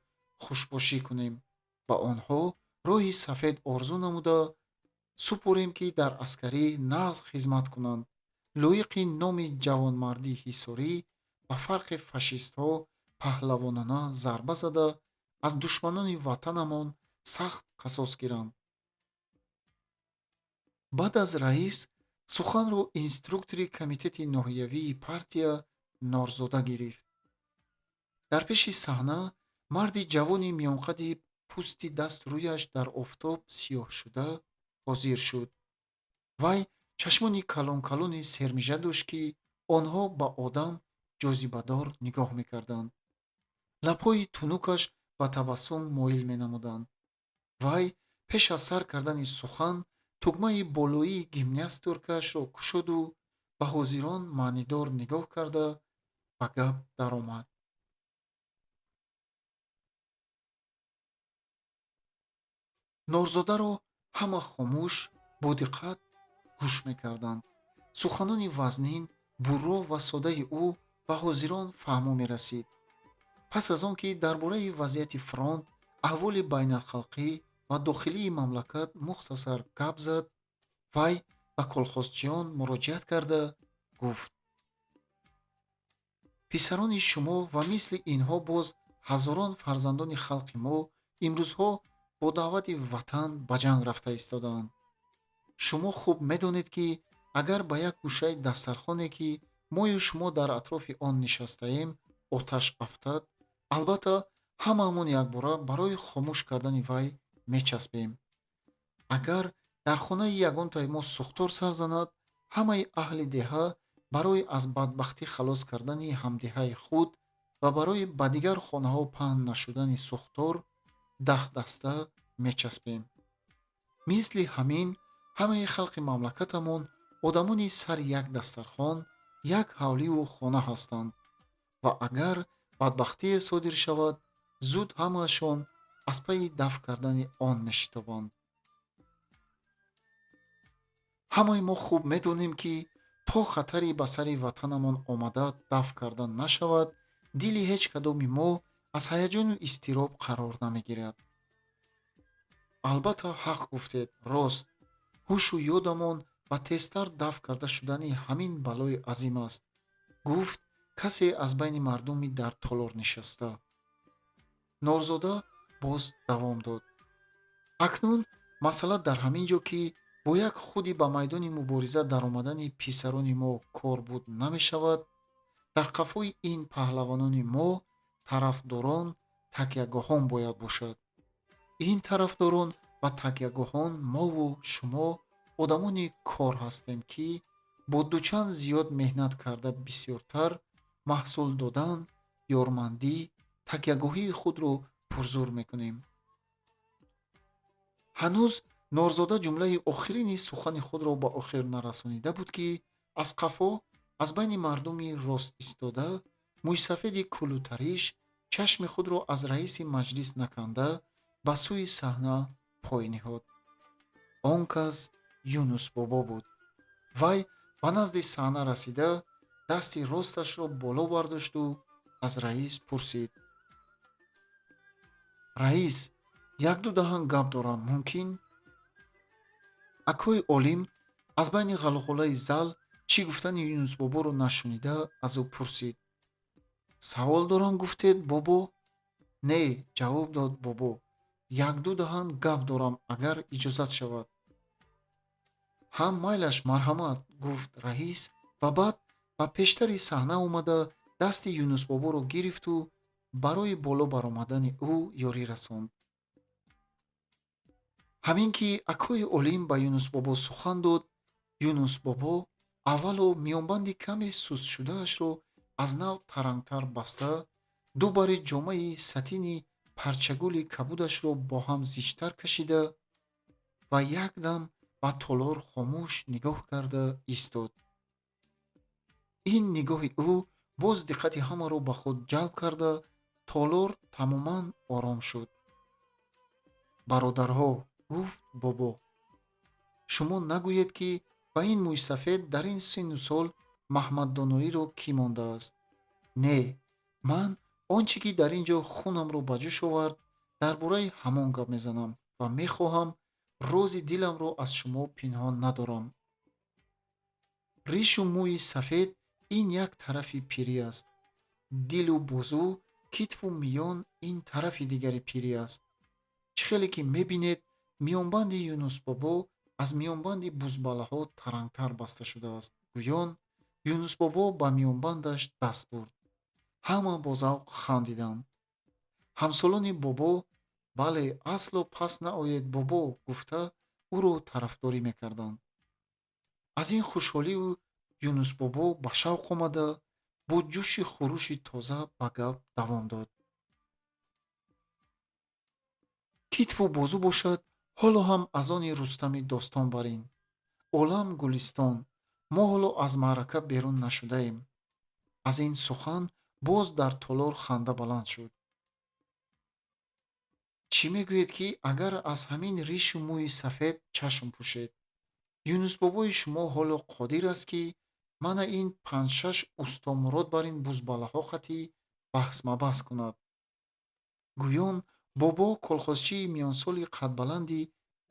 хушбошӣ кунем, ба онҳо роҳи сафед орзу намуда супорем, ки дар аскарӣ нағз хизмат кунанд, лоиқи номи ҷавонмардии ҳисорӣ ба фарқи фашистҳо паҳлавонона зарба зада, аз душманони ватанамон сахт қасос гиранд. Баъд аз раис суханро инструктори комитети ноҳиявии партия Норзода гирифт. Дар пеши саҳна марди ҷавони миёнқади пӯсти дасту рӯяш дар офтоб сиёҳшуда ҳозир шуд. Вай чашмони калон-калони сермижа дошт, ки онҳо ба одам ҷозибадор нигоҳ мекарданд. Лабҳои тунукаш ба табассум моил менамуданд. Вай пеш аз сар кардани сухан тугмаи болоии гимнастёркаашро кушоду ба ҳозирон маънидор нигоҳ карда ба гап даромад. Норзодаро ҳама хомӯш, бодиққат гӯш мекарданд. Суханони вазнин, бурро ва содаи ӯ ба ҳозирон фаҳмо мерасид. Пас аз он ки дар бораи вазъияти фронт, аҳволи байналхалқӣ ва дохилии мамлакат мухтасар гап зад, вай ба колхозчиён муроҷиат карда гуфт: писарони шумо ва мисли инҳо боз ҳазорон фарзандони халқи мо имрӯзҳо бо даъвати ватан ба ҷанг рафта истодаанд. Шумо хуб медонед, ки агар ба як гӯшаи дастархоне, ки мою шумо дар атрофи он нишастаем, оташ афтад, албатта ҳамаамон якбора барои хомӯш кардани вай мечаспем. Агар дар хонаи ягонтаи мо сӯхтор сар занад, ҳамаи аҳли деҳа барои аз бадбахтӣ халос кардани ҳамдеҳаи худ ва барои ба дигар хонаҳо паҳн нашудани сӯхтор даҳ даста мечаспем. Мисли ҳамин ҳамаи халқи мамлакатамон одамони сари як дастархон, як ҳавливу хона ҳастанд ва агар бадбахтие содир шавад, зуд ҳамаашон аз пайи дафъ кардани он мешитобанд. Ҳамаи мо хуб медонем, ки то хатаре ба сари ватанамон омада дафъ карда нашавад, дили ҳеҷ кадоми мо аз ҳаяҷону изтироб қарор намегирад. Албатта ҳақ гуфтед, рост, ҳушу ёдамон ба тезтар дафъ карда шудани ҳамин балои азим аст, гуфт касе аз байни мардуми дар толор нишаста. Норзода боз давом дод. Акнун масъала дар ҳамин ҷо, ки бо як худи ба майдони мубориза даромадани писарони мо кор буд намешавад, дар қафои ин паҳлавонони мо тарафдорон, такягоҳон бояд бошад. Ин тарафдорон ва такягоҳон мову шумо одамони кор ҳастем, ки бо дучанд зиёд меҳнат карда бисёртар маҳсул додан, ёрмандӣ, такягоҳии худро пурзур мекунем. Ҳанӯз Норзода ҷумлаи охирини сухани худро ба охир нарасонида буд, ки аз қафо, аз байни мардуми рост истода, мӯйсафеди кулутариш чашми худро аз раиси маҷлис наканда ба сӯи саҳна пой ниҳод. Он кас Юнусбобо буд. Вай ба назди саҳна расида, дасти росташро боло бардошту аз раис пурсид: Раис, як-ду даҳан гап дорам, мумкин? Акои Олим аз байни ғалғолаи зал чӣ гуфтани Юнусбоборо нашунида аз ӯ пурсид: Савол дорам гуфтед, бобо? Не, ҷавоб дод бобо, як-ду даҳан гап дорам, агар иҷозат шавад. Ҳам майлаш, марҳамат, гуфт раис ва баъд ба пештари саҳна омада дасти Юнусбоборо гирифту барои боло баромадани ӯ ёрӣ расонд. Ҳамин ки акои Олим ба Юнусбобо сухан дод, Юнусбобо Аввало миёнбанди каме сустшудаашро аз нав тарангтар баста, ду бари ҷомаи сатини парчагули кабудашро бо ҳам зичтар кашида ва якдам ба толор хомӯш нигоҳ карда истод. Ин нигоҳи ӯ боз диққати ҳамаро ба худ ҷалб карда, толор тамоман ором шуд. Бародарҳо, гуфт бобо, шумо нагӯед, ки ба ин мӯйсафед дар ин синну сол Маҳмаддоноиро кӣ мондааст. Не, ман он чӣ ки дар ин ҷо хунамро ба ҷӯш овард, дар бораи ҳамон гап мезанам ва мехоҳам рози диламро аз шумо пинҳон надорам. Ришу мӯи сафед ин як тарафи пирӣ аст. Дилу бозу, китфу миён ин тарафи дигари пирӣ аст. Чӣ хеле ки мебинед, миёнбанди Юнусбобо аз миёнбанди бузбалаҳо тарангтар баста шудааст. Гӯён Юнусбобо ба миёнбандаш даст бурд. Ҳама бо завқ хандиданд. Ҳамсолони бобо бале, асло пас наоед, бобо, гуфта ӯро тарафдорӣ мекарданд. Аз ин хушҳолию Юнусбобо ба шавқ омада, бо ҷӯши хурӯши тоза ба гап давом дод. Китфу бозу бошад, ҳоло ҳам аз они Рустами достон барин. Олам гулистон, мо ҳоло аз маърака берун нашудаем. Аз ин сухан боз дар толор ханда баланд шуд. Чӣ мегӯед, ки агар аз ҳамин ришу мӯи сафед чашм пӯшед? Юнусбобои шумо ҳоло қодир аст, ки мана ин панҷ-шаш устомурод бар ин бузбалаҳо қатӣ баҳсмабаҳс кунад. Гӯён бобо колхозчии миёнсоли қадбаланди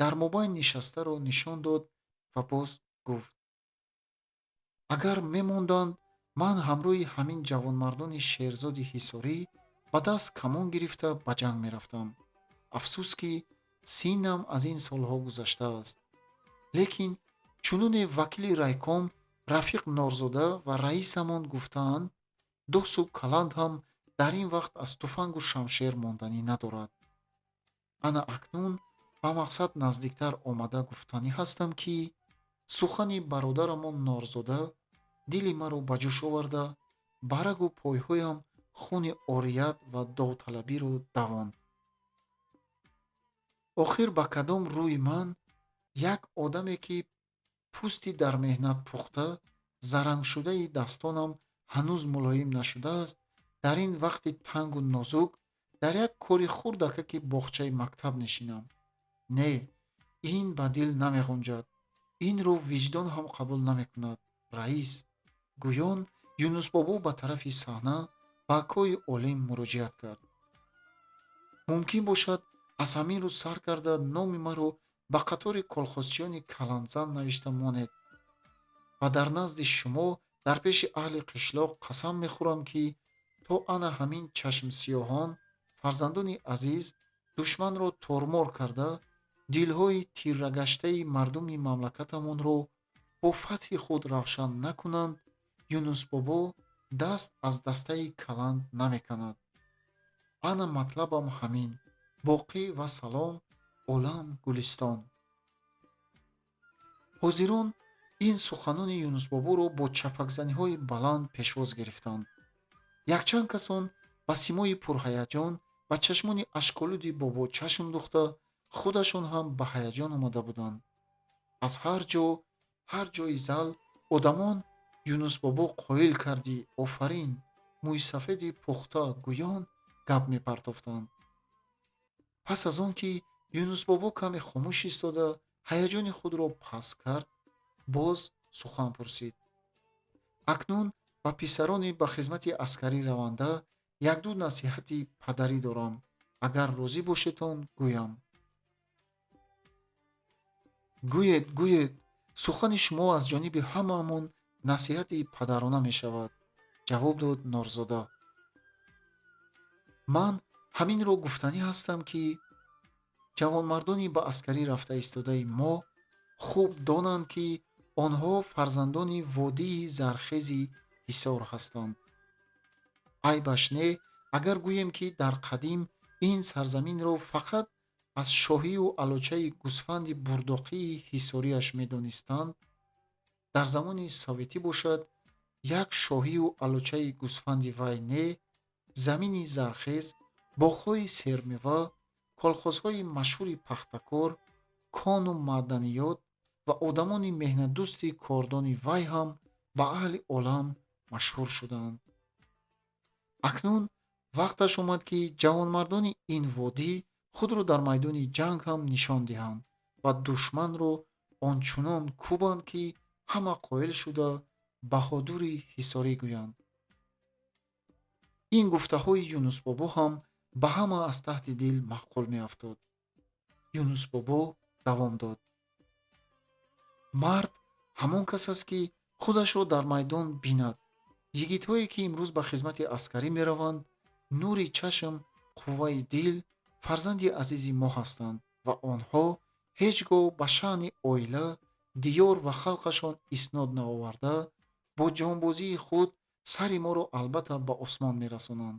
дар мобайн нишастаро нишон дод ва боз гуфт: агар мемонданд, ман ҳамроҳи ҳамин ҷавонмардони шерзоди ҳисорӣ ба даст камон гирифта ба ҷанг мерафтам. Афсӯс, ки синнам аз ин солҳо гузаштааст. Лекин чуноне вакили райком Рафиқ Норзода ва раисамон гуфтаанд, досу каланд ҳам дар ин вақт аз туфангу шамшер монданӣ надорад. Ана акнун ба мақсад наздиктар омада гуфтанӣ ҳастам, ки сухани бародарамон Норзода дили маро ба ҷӯш оварда, ба рагу пойҳоям хуни орият ва довталабиро давонд. Охир ба кадом рӯи ман, як одаме, ки пӯсти дар меҳнат пухта, зарангшудаи дастонам ҳанӯз мулоим нашудааст, дар ин вақти тангу нозук дар як кори хурдакаки боғчаи мактаб нишинам? Не, ин ба дил намеғунҷад. Инро виҷдон ҳам қабул намекунад, раис. Гӯён Юнусбобо ба тарафи саҳна ба акои олим муроҷиат кард. Мумкин бошад, аз ҳамин рӯз сар карда номи маро ба қатори колхозчиёни каландзан навишта монед ва дар назди шумо дар пеши аҳли қишлоқ қасам мехӯрам, ки то ана ҳамин чашмсиёҳон, фарзандони азиз, душманро тормор карда, дилҳои тирагаштаи мардуми мамлакатамонро бо фатҳи худ равшан накунанд, Юнусбобо даст аз дастаи каланд намеканад. Ана матлабам ҳамин. Боқӣ ва салом, олам гулистон. Ҳозирон ин суханони Юнусбоборо бо чапакзаниҳои баланд пешвоз гирифтанд. Якчанд касон ба симои пурҳаяҷон ва чашмони ашколуди бобо чашм духта, худашон ҳам ба ҳаяҷон омада буданд. Аз ҳар ҷо, ҳар ҷои зал одамон Юнусбобо қоил кардӣ, офарин, мӯйсафеди пухта, гӯён гап мепартофтанд. Пас аз он ки Юнусбобо каме хомӯш истода ҳаяҷони худро паст кард, боз сухан пурсид. Акнун ба писарони ба хизмати аскарӣ раванда якду насиҳати падарӣ дорам, агар розӣ бошедон гӯям. Гӯед, гӯед, сухани шумо аз ҷониби ҳамаамон насиҳати падарона мешавад, ҷавоб дод Норзода. Ман ҳаминро гуфтанӣ ҳастам, ки ҷавонмардони ба аскарӣ рафта истодаи мо хуб донанд, ки онҳо фарзандони водии зархези Ҳисор ҳастанд. Айбаш не, агар гӯем, ки дар қадим ин сарзаминро фақат аз шоҳию алочаи гӯсфанди бурдоқии ҳисориаш медонистанд. Дар замони советӣ бошад, як шоҳию алочаи гӯсфанди вай не, замини зархез, боғҳои сермева, колхозҳои машҳури пахтакор, кону маъданиёт ва одамони меҳнатдӯсти кордони вай ҳам ба аҳли олам машҳур шуданд. Акнун вақташ омад, ки ҷавонмардони ин водӣ худро дар майдони ҷанг ҳам нишон диҳанд ва душманро ончунон кӯбанд, ки ҳама қоил шуда баҳодури Ҳисорӣ гӯянд. Ин гуфтаҳои Юнусбобо ҳам ба ҳама аз таҳти дил маъқул меафтод. Юнусбобо давом дод: мард ҳамон кас аст, ки худашро дар майдон бинад. Йигитҳое, ки имрӯз ба хизмати аскарӣ мераванд, нури чашм, қувваи дил, фарзанди азизи мо ҳастанд ва онҳо ҳеҷ гоҳ ба шаъни оила, диёр ва халқашон иснод наоварда, бо ҷонбозии худ сари моро албатта ба осмон мерасонанд.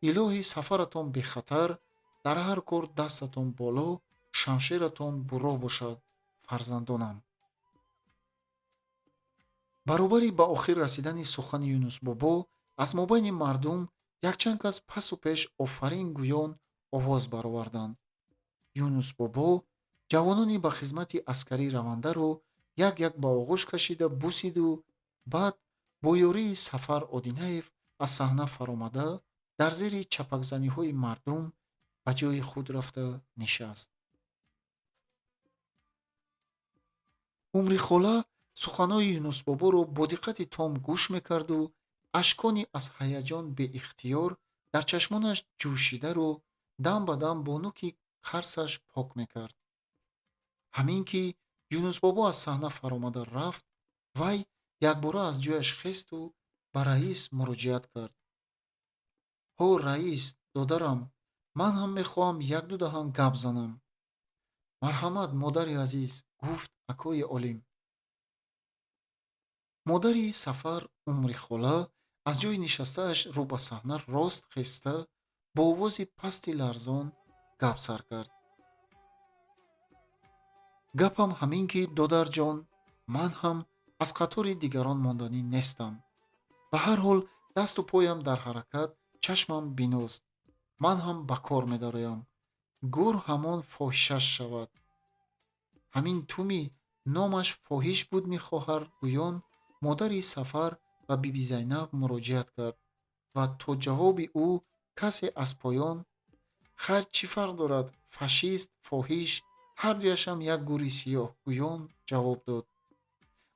Илоҳӣ сафаратон бехатар, дар ҳар кор дастатон боло, шамшератон бурро бошад, фарзандонам. Баробари ба охир расидани сухани Юнусбобо аз мобайни мардум якчанд кас пасу пеш офарин гӯён овоз бароварданд. Юнусбобо ҷавонони ба хизмати аскарӣ равандаро як як ба оғӯш кашида бусиду баъд бо ёрии Сафар Одинаев аз саҳна фаромада, дар зери чапакзаниҳои мардум ба ҷои худ рафта нишаст. Умрихола суханҳои Юнусбоборо бо диққати том гӯш мекарду ашкони аз ҳаяҷон беихтиёр дар чашмонаш ҷӯшидаро дам ба дам бо нуки қарсаш пок мекард. Ҳамин ки Юнусбобо аз саҳна фаромада рафт, вай якбора аз ҷояш хесту ба раис муроҷиат кард: ҳо, раис, додарам, ман ҳам мехоҳам якду даҳан гап занам. Марҳамат, модари азиз, гуфт акои Олим. Модари Сафар Умрихола аз ҷои нишастааш рӯ ба саҳна рост хеста, бо овози пасти ларзон гап сар кард: гапам ҳамин ки, додарҷон, ман ҳам аз қатори дигарон монданӣ нестам. Ба ҳар ҳол дасту поям дар ҳаракат, чашмам биност. Ман ҳам ба кор медароям. Гур ҳамон фоҳишаш шавад. Ҳамин туми номаш фоҳиш буд мехоҳар гӯён модари Сафар ба Биби Зайнаб муроҷиат кард ва то ҷавоби ӯ касе аз поён: хайр, чӣ фарқ дорад, фашист, фоҳиш, ҳар дуяшам як гури сиёҳ, гӯён ҷавоб дод.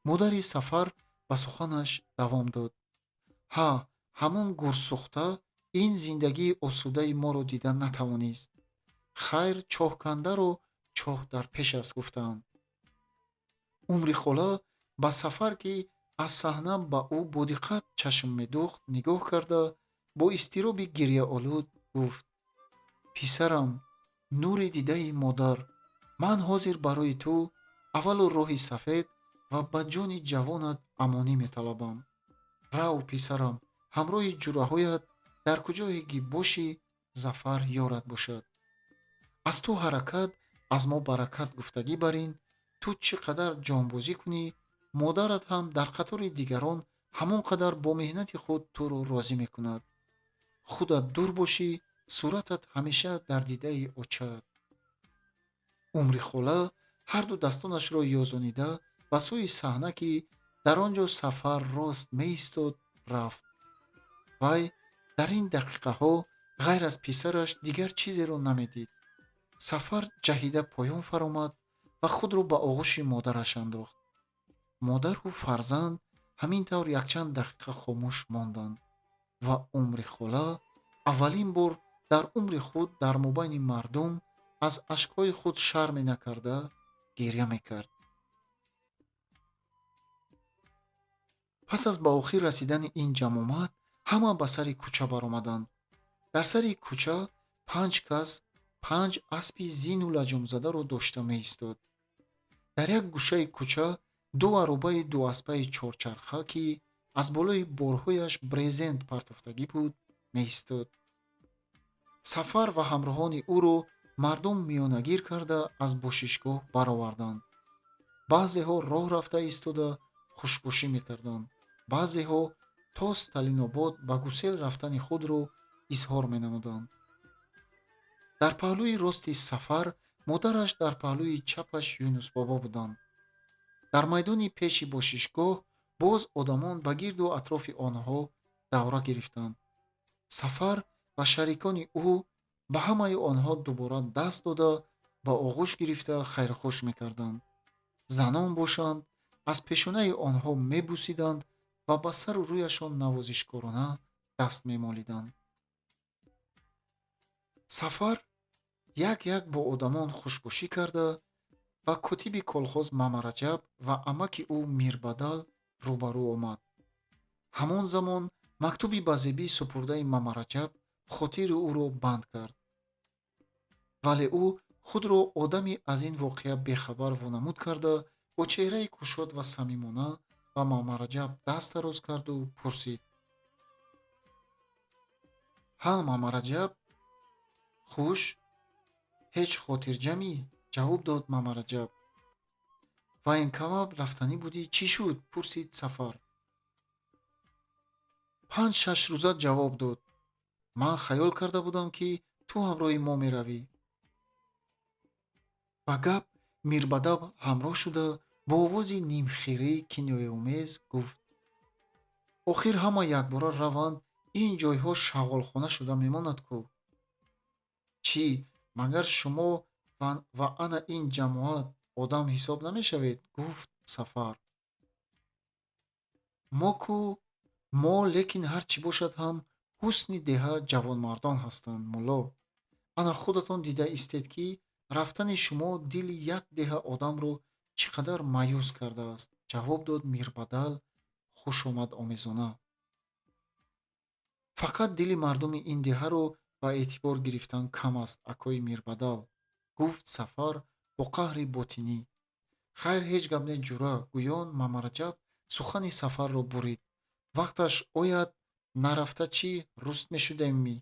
Модари Сафар ба суханаш давом дод: ҳа, ҳамон гурсӯхта ин зиндагии осудаи моро дида натавонист. Хайр, чоҳкандаро чоҳ дар пеш аст, гуфтаанд. Умрихола ба Сафар, ки аз саҳна ба ӯ бо диққат чашм медӯхт, нигоҳ карда бо изтироби гирьяолуд гуфт: писарам, нури дидаи модар, ман ҳозир барои ту аввалу роҳи сафед ва ба ҷони ҷавонат амонӣ металабам. Рав, писарам, ҳамроҳи ҷураҳоят дар куҷое ки бошӣ, зафар ёрат бошад. Аз ту ҳаракат, аз мо баракат гуфтагӣ бар ин, ту чӣ қадар ҷонбозӣ кунӣ, модарат ҳам дар қатори дигарон ҳамон қадар бо меҳнати худ туро розӣ мекунад. Худат дур бошӣ, суратат ҳамеша дар дидаи очаат. Умрихола ҳарду дастонашро ёзонида ба сӯи саҳна, ки дар он ҷо Сафар рост меистод, рафт. Вай дар ин дақиқаҳо ғайр аз писараш дигар чизеро намедид. Сафар ҷаҳида поён фаромад ва худро ба оғӯши модараш андохт. Модару фарзанд ҳамин тавр якчанд дақиқа хомӯш монданд ва Умрихола аввалин бор дар умри худ дар мобайни мардум аз ашкҳои худ шарме накарда гирья мекард. Пас аз ба охир расидани ин ҷамомат ҳама ба сари кӯча баромаданд. Дар сари кӯча 5 кас 5 аспи зину лаҷомзадаро дошта меистод. Дар як гӯшаи кӯча ду аробаи дуаспаи чорчарха, ки аз болои борҳояш брезент партофтагӣ буд, меистод. Сафар ва ҳамроҳони ӯро мардум миёнагир карда аз бошишгоҳ бароварданд. Баъзеҳо роҳ рафта истода хушбошӣ мекарданд. Баъзеҳо то Сталинобод ба гусел рафтани худро изҳор менамуданд. Дар паҳлӯи рости Сафар модараш, дар паҳлӯи чапаш Юнусбобо буданд. Дар майдони пеши бошишгоҳ боз одамон ба гирду атрофи онҳо давра гирифтанд. Сафар ва шарикони ӯ ба ҳамаи онҳо дубора даст дода, ба оғӯш гирифта хайрхуш мекарданд. Занон бошанд, аз пешонаи онҳо мебусиданд ва ба сару рӯяшон навозишкорона даст мемолиданд. Сафар як як бо одамон хушбошӣ карда, ба котиби колхоз Мамараҷаб ва амаки ӯ Мирбадал рӯбарӯ омад. Ҳамон замон мактуби ба Зебӣ супурдаи Мамараҷаб хотири ӯро банд кард. Вале ӯ худро одами аз ин воқеа бехабар вонамуд карда, бо чеҳраи кушод ва самимона ба Мамараҷаб даст дароз карду пурсид: «Ҳа, Мамараҷаб, хуш, ҳеҷ хотирҷамӣ?» Ҷавоб дод Мамараҷаб. «Военкомат рафтанӣ будӣ, чӣ шуд?» пурсид Сафар. 5-6 рӯза ҷавоб дод. Ман хаёл карда будам, ки ту ҳамроҳи мо меравӣ. Ба гап Мирбадал ҳамроҳ шуда, бо овози нимхирӣ кинояомез гуфт: «Охир ҳама якбора раванд, ин ҷойҳо шағолхона шуда мемонад ку?» «Чӣ, магар шумо ва ана ин ҷамоат одам ҳисоб намешавед?» гуфт Сафар. «Мо ку, мо, лекин ҳар чӣ бошад ҳам ҳусни деҳа ҷавонмардон ҳастанд, мулло. Ана худатон дида истед, ки рафтани шумо дили як деҳа одамро чӣ қадар маъюс кардааст», ҷавоб дод Мирбадал хушомадомезона. «Фақат дили мардуми ин деҳаро ба эътибор гирифтан кам аст, акои Мирбадал», гуфт Сафар бо қаҳри ботинӣ. «Хайр, ҳеҷ гап не, ҷура», гӯён Мамараҷаб сухани Сафарро бурид. «Вақташ ояд, нарафта чӣ руст мешудеммӣ?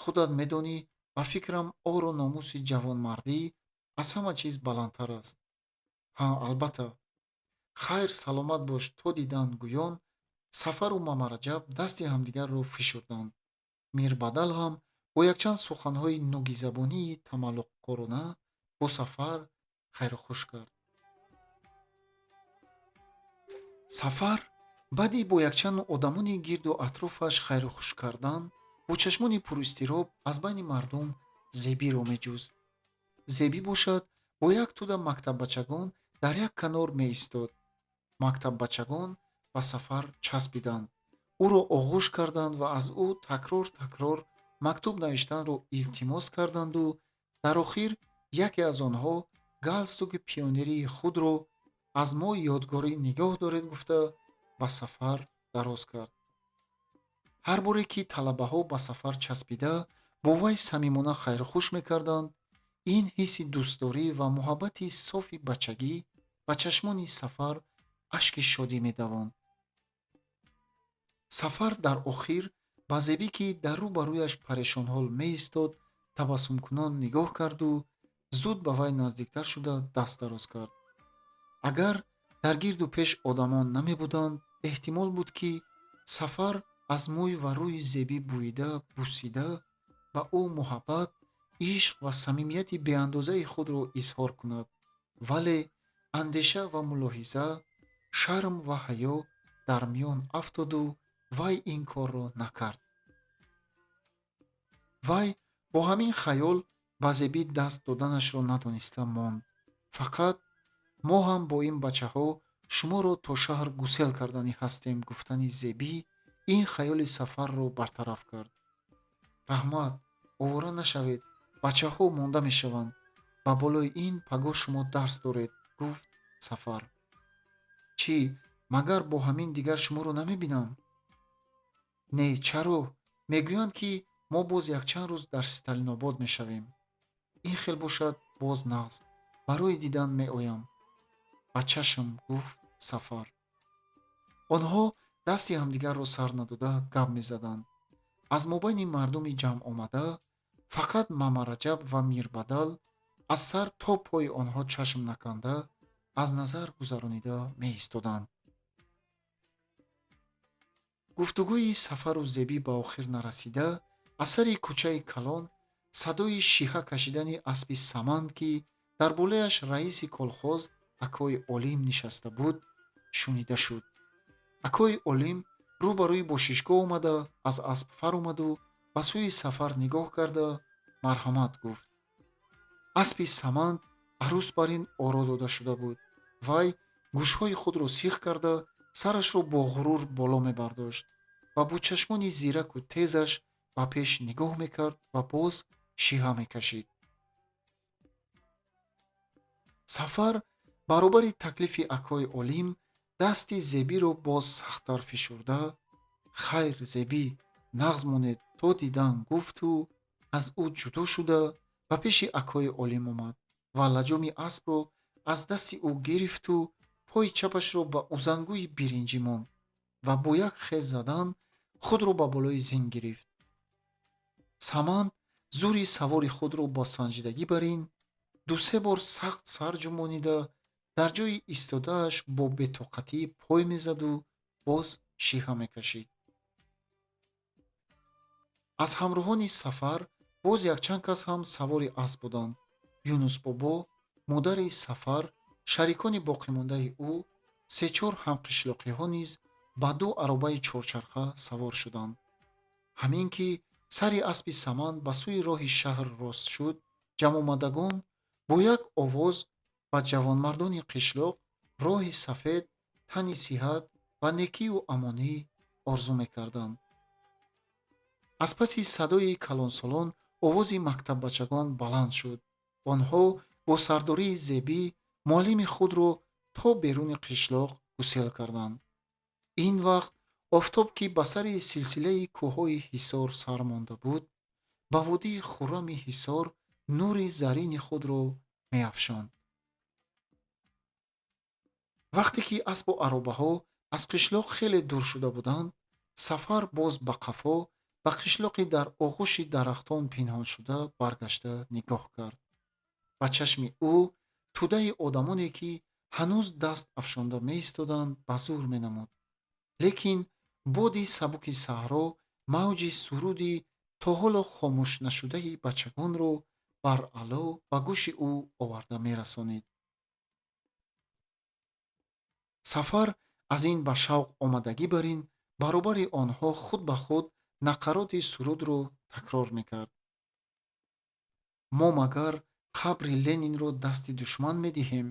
Худат медонӣ, ба фикрам, ору номуси ҷавонмардӣ аз ҳама чиз баландтар аст». «Ҳа, албатта. Хайр, саломат бош, то дидан», гӯён Сафару Мамараҷаб дасти ҳамдигарро фишурданд. Мирбадал ҳам бо якчанд суханҳои нугизабонии тамаллуқкорона бо Сафар хайрухуш кард. Сафар баъди бо якчанд одамони гирду атрофаш хайрухуш кардан, бо чашмони пуристироб аз байни мардум Зебиро меҷуст. Зебӣ бошад, бо як тӯда мактаббачагон дар як канор меистод. Мактаббачагон ба Сафар часпиданд, ӯро оғӯш карданд ва аз ӯ такрор такрор мактуб навиштанро илтимос карданду дар охир яке аз онҳо галстуки пионерии худро аз мо ёдгорӣ нигоҳ доред гуфта, ба Сафар дароз кард. Ҳар боре ки талабаҳо ба Сафар часпида, бо вай самимона хайрухуш мекарданд, ин ҳисси дӯстдорӣ ва муҳаббати софи бачагӣ ба чашмони Сафар ашки шодӣ медавонд. Сафар дар охир ба Зебӣ, ки дар рӯ ба рӯяш парешонҳол меистод, табассумкунон нигоҳ карду зуд ба вай наздиктар шуда даст дароз кард. Агар дар гирду пеш одамон намебуданд, эҳтимол буд, ки Сафар аз мӯй ва рӯи Зебӣ бӯида, бусида, ба ӯ муҳаббат, ишқ ва самимияти беандозаи худро изҳор кунад. Вале андеша ва мулоҳиза, шарм ва ҳаё дар миён афтоду вай ин корро накард. Вай бо ҳамин хаёл ба Зебӣ даст доданашро надониста монд. Фақат «мо ҳам бо ин бачаҳо шуморо то шаҳр гусел карданӣ ҳастем» гуфтани Зебӣ ин хаёли Сафарро бартараф кард. «Раҳмат, овора нашавед, бачаҳо монда мешаванд. Ба болои ин пагоҳ шумо дарс доред», гуфт Сафар. «Чӣ, магар бо ҳамин дигар шуморо намебинам?» «Не, чаро? Мегӯянд, ки мо боз якчанд рӯз дар Сталинобод мешавем». «Ин хел бошад, боз нағз, барои дидан меоям». «Ба чашм», гуфт Сафар. Онҳо дасти ҳамдигарро сар надода гап мезаданд. Аз мобайни мардуми ҷамъомада фақат Мамараҷаб ва Мирбадал аз сар то пои онҳо чашм наканда аз назар гузаронида меистоданд. Гуфтугӯи Сафару Зебӣ ба охир нарасида, аз сари кӯчаи калон садои шиҳа кашидани аспи Саманд, ки дар болояш раиси колхоз акои Олим нишаста буд, шунида шуд. Акои Олим рӯ ба рӯи бошишгоҳ омада, аз асп фаромаду ба сӯи Сафар нигоҳ карда, марҳамат гуфт. Аспи Саманд арӯс бар ин оро дода шуда буд. Вай гӯшҳои худро сих карда, сарашро бо ғурур боло мебардошт ва бо чашмони зираку тезаш ба пеш нигоҳ мекард ва боз шиҳа мекашид. Сафар баробари таклифи акои Олим дасти Зебиро боз сахттар фишурда, «Хайр, Зебӣ, нағз монед, то дидан», гуфту аз ӯ ҷудо шуда, ба пеши акои Олим омад ва лаҷоми аспро аз дасти ӯ гирифту пои чапашро ба узангуи биринҷӣ монд ва бо як хез задан худро ба болои зин гирифт. Саманд зӯри савори худро бо санҷидагӣ бар ин ду-се бор сахт сар ҷунбонида, дар ҷои истодааш бо бетоқатӣ пой мезаду боз шиҳа мекашид. Аз ҳамроҳони Сафар боз якчанд кас ҳам савори асп буданд: Юнусбобо, модари Сафар, шарикони боқимондаи ӯ, се-чор ҳамқишлоқиҳо низ ба ду аробаи чорчарха савор шуданд. Ҳамин ки сари аспи Саманд ба сӯи роҳи шаҳр рост шуд, ҷамъомадагон бо як овоз ба ҷавонмардони қишлоқ роҳи сафед, тани сиҳат ва некию амонӣ орзу мекарданд. Аз паси садои калонсолон овози мактаббачагон баланд шуд. Онҳо бо сардории Зебӣ муаллими худро то беруни қишлоқ гусел карданд. Ин вақт офтоб, ки ба сари силсилаи кӯҳҳои Ҳисор сар монда буд, ба водии хуррами Ҳисор нури зарини худро меафшонд. Вақте ки аспу аробаҳо аз қишлоқ хеле дур шуда буданд, Сафар боз ба қафо, ба қишлоқи дар оғӯши дарахтон пинҳоншуда баргашта нигоҳ кард. Ба чашми ӯ тӯдаи одамоне, ки ҳанӯз даст афшонда меистоданд, ба зур менамуд. Лекин боди сабуки саҳро мавҷи суруди то ҳоло хомӯш нашудаи бачагонро баръало ба гӯши ӯ оварда мерасонид. Сафар аз ин ба шавқ омадагӣ бар ин баробари онҳо худ ба худ нақароти сурудро такрор мекард: «Мо магар қабри Ленинро дасти душман медиҳем?»